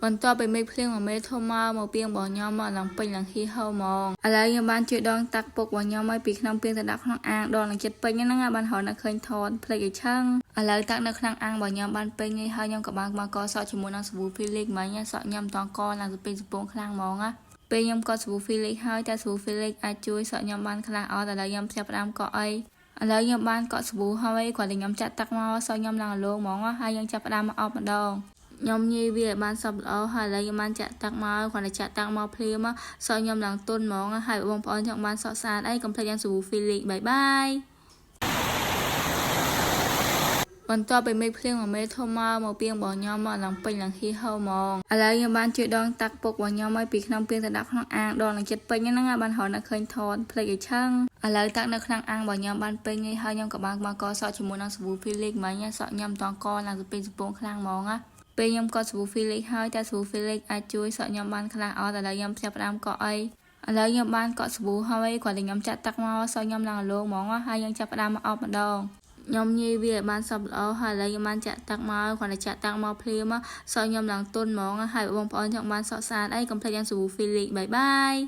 បន្ទាប់ពីមេឃភ្លៀងមួយមេធំមកមកពាងរបស់ខ្ញុំមកឡើងពេញឡើងហៀហូរហ្មងឥឡូវខ្ញុំបានជួយដងតាក់ពុករបស់ខ្ញុំឲ្យពីក្នុងពាងទៅដាក់ក្នុងអាងដងនឹងចិត្តពេញហ្នឹងបានរហូតនៅឃើញថតភ្លេចឲ្យឆឹងឥឡូវតាក់នៅក្នុងអាងរបស់ខ្ញុំបានពេញហើយហើយខ្ញុំក៏បានមកកសក់ជាមួយនឹងសាប៊ូ Felix មិញសក់ខ្ញុំតងកឡើងទៅពេញសពងខ្លាំងហ្មងណាពេលខ្ញុំកត់សាប៊ូ Felix ហើយតែសាប៊ូ Felix អាចជួយសក់ខ្ញុំបានខ្លះអត់ឥឡូវខ្ញុំចាប់ផ្ដើមកក់អីឥឡូវខ្ញុំបានកក់សាប៊ូហើយគ្រាន់តែខ្ញុំចាក់ទឹកមកសក់ខ្ញុំឡើងរលោងហ្មងហើយយើងចាប់ផ្ដើមមកអបម្ដងខ្ញុំញីវាឲ្យបានសព្វល្អហើយឥឡូវខ្ញុំបានចាក់ទឹកមកគ្រាន់តែចាក់ទឹកមកភ្លាមសក់ខ្ញុំឡើងទន់ហ្មងហើយបងប្អូនចង់បានសក់ស្អាតអីកុំភ្លេចញ៉ាំសាប៊ូ Felix bye bye បន្ទាប់ពីមេឃភ្លៀងមួយមេធំមកមកពាងរបស់ខ្ញុំមកឡើងពេញឡើងហៀហូរហ្មងឥឡូវខ្ញុំបានជួយដងតាក់ពុករបស់ខ្ញុំឲ្យពីក្នុងពាងទៅដាក់ក្នុងអាងដងនឹងចិត្តពេញហ្នឹងបានរហូតនៅឃើញថតភ្លេចឲ្យឆឹងឥឡូវតាក់នៅក្នុងអាងរបស់ខ្ញុំបានពេញហើយខ្ញុំក៏បានមកកសក់ជាមួយនឹងសាប៊ូ Felix មិញសក់ខ្ញុំតងកឡើងទៅពេញសពងខ្លាំងហ្មងណាពេលខ្ញុំកត់សាប៊ូ Felix ហើយតែសាប៊ូ Felix អាចជួយសក់ខ្ញុំបានខ្លះអត់ឥឡូវខ្ញុំចាប់ផ្ដើមកក់អីឥឡូវខ្ញុំបានកក់សាប៊ូហើយគ្រាន់តែខ្ញុំចាក់ទឹកមកសក់ខ្ញុំឡើងរលោងហ្មងហើយយើងចាប់ផ្ដើមមកអបម្ដងខ្ញុំញីវាឲ្យបានសព្វល្អហើយឥឡូវខ្ញុំបានចាក់ទឹកមកគ្រាន់តែចាក់ទឹកមកភ្លាមសក់ខ្ញុំឡើងទន់ហ្មងហើយបងប្អូនចង់បានសក់ស្អាតអីកុំភ្លេចញ៉ាំសាប៊ូ Felix bye bye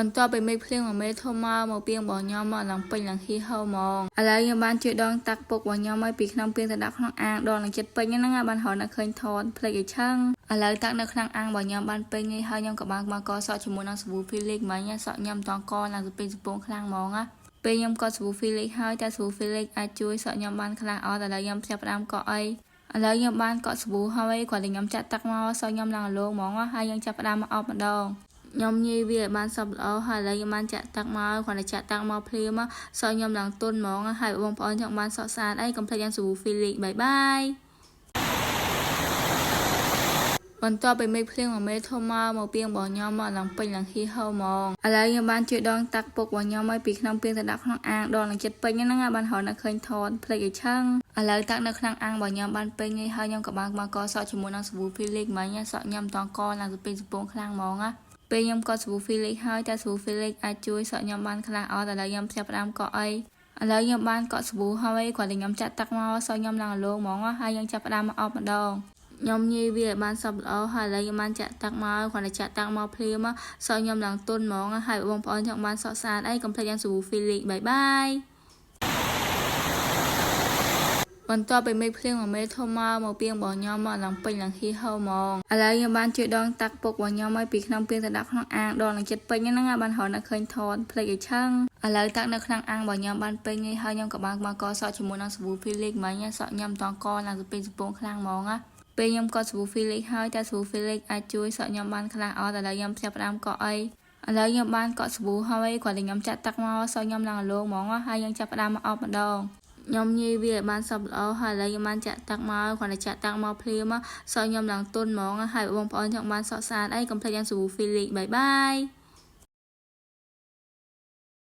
បន្ទាប់ពីមេឃភ្លៀងមួយមេធំមកមកពាងរបស់ខ្ញុំមកឡើងពេញឡើងហៀហូរហ្មងឥឡូវខ្ញុំបានជួយដងតាក់ពុករបស់ខ្ញុំឲ្យពីក្នុងពាងទៅដាក់ក្នុងអាងដងនឹងចិត្តពេញហ្នឹងបានរហូតនៅឃើញថតភ្លេចឲ្យឆឹងឥឡូវតាក់នៅក្នុងអាងរបស់ខ្ញុំបានពេញហើយខ្ញុំក៏បានមកកសក់ជាមួយនឹងសាប៊ូ Felix មិញសក់ខ្ញុំតងកឡើងទៅពេញសពងខ្លាំងហ្មងណាពេលខ្ញុំកត់សាប៊ូ Felix ហើយតែសាប៊ូ Felix អាចជួយសក់ខ្ញុំបានខ្លះអត់ឥឡូវខ្ញុំចាប់ផ្ដើមកក់អីឥឡូវខ្ញុំបានកក់សាប៊ូហើយគ្រាន់តែខ្ញុំចាក់ទឹកមកសក់ខ្ញុំឡើងរលោងហ្មងហើយយើងចាប់ផ្ដើមមកអបម្ដងខ្ញុំញីវាឲ្យបានសព្វល្អហើយឥឡូវខ្ញុំបានចាក់ទឹកមកគ្រាន់តែចាក់ទឹកមកភ្លាមសក់ខ្ញុំឡើងទន់ហ្មងហើយបងប្អូនចង់បានសក់ស្អាតអីកុំភ្លេចញ៉ាំសាប៊ូ Felix bye bye បន្ទាប់ពីមេឃភ្លៀងមួយមេធំមកមកពាងរបស់ខ្ញុំមកឡើងពេញឡើងហៀហូរហ្មងឥឡូវខ្ញុំបានជួយដងតាក់ពុករបស់ខ្ញុំឲ្យពីក្នុងពាងទៅដាក់ក្នុងអាងដងនឹងចិត្តពេញហ្នឹងបានរហូតនៅឃើញថតភ្លេចឲ្យឆឹងឥឡូវតាក់នៅក្នុងអាងរបស់ខ្ញុំបានពេញហើយខ្ញុំក៏បានមកកសក់ជាមួយនឹងសាប៊ូ Felix មិញសក់ខ្ញុំតងកឡើងទៅពេញសពងខ្លាំងហ្មងណាពេលខ្ញុំកត់សាប៊ូ Felix ហើយតែសាប៊ូ Felix អាចជួយសក់ខ្ញុំបានខ្លះអត់ឥឡូវខ្ញុំចាប់ផ្ដើមកក់អីឥឡូវខ្ញុំបានកក់សាប៊ូហើយគ្រាន់តែខ្ញុំចាក់ទឹកមកសក់ខ្ញុំឡើងរលោងហ្មងហើយយើងចាប់ផ្ដើមមកអបម្ដងខ្ញុំញីវាឲ្យបានសព្វល្អហើយឥឡូវខ្ញុំបានចាក់ទឹកមកគ្រាន់តែចាក់ទឹកមកភ្លាមសក់ខ្ញុំឡើងទន់ហ្មងហើយបងប្អូនចង់បានសក់ស្អាតអីកុំភ្លេចញ៉ាំសាប៊ូ Felix bye bye បន្ទាប់ពីមេឃភ្លៀងមួយមេធំមកមកពាងរបស់ខ្ញុំមកឡើងពេញឡើងហៀហូរហ្មងឥឡូវខ្ញុំបានជួយដងតាក់ពុករបស់ខ្ញុំឲ្យពីក្នុងពាងទៅដាក់ក្នុងអាងដងនឹងចិត្តពេញហ្នឹងបានរហូតនៅឃើញថតភ្លេចឲ្យឆឹងឥឡូវតាក់នៅក្នុងអាងរបស់ខ្ញុំបានពេញហើយខ្ញុំក៏បានមកកសក់ជាមួយនឹងសាប៊ូ Felix មិញសក់ខ្ញុំតងកឡើងទៅពេញសពងខ្លាំងហ្មងណាពេលខ្ញុំកត់សាប៊ូ Felix ហើយតែសាប៊ូ Felix អាចជួយសក់ខ្ញុំបានខ្លះអត់ឥឡូវខ្ញុំចាប់ផ្ដើមកក់អីឥឡូវខ្ញុំបានកក់សាប៊ូហើយគ្រាន់តែខ្ញុំចាក់ទឹកមកសក់ខ្ញុំឡើងរលោងហ្មងហើយយើងចាប់ផ្ដើមមកអបម្ដងខ្ញុំញីវាឲ្យបានសព្វល្អហើយឥឡូវខ្ញុំបានចាក់ទឹកមកគ្រាន់តែចាក់ទឹកមកភ្លាមសក់ខ្ញុំឡើងទន់ហ្មងហើយបងប្អូនចង់បានសក់ស្អាតអីកុំភ្លេចញ៉ាំសាប៊ូ Felix bye bye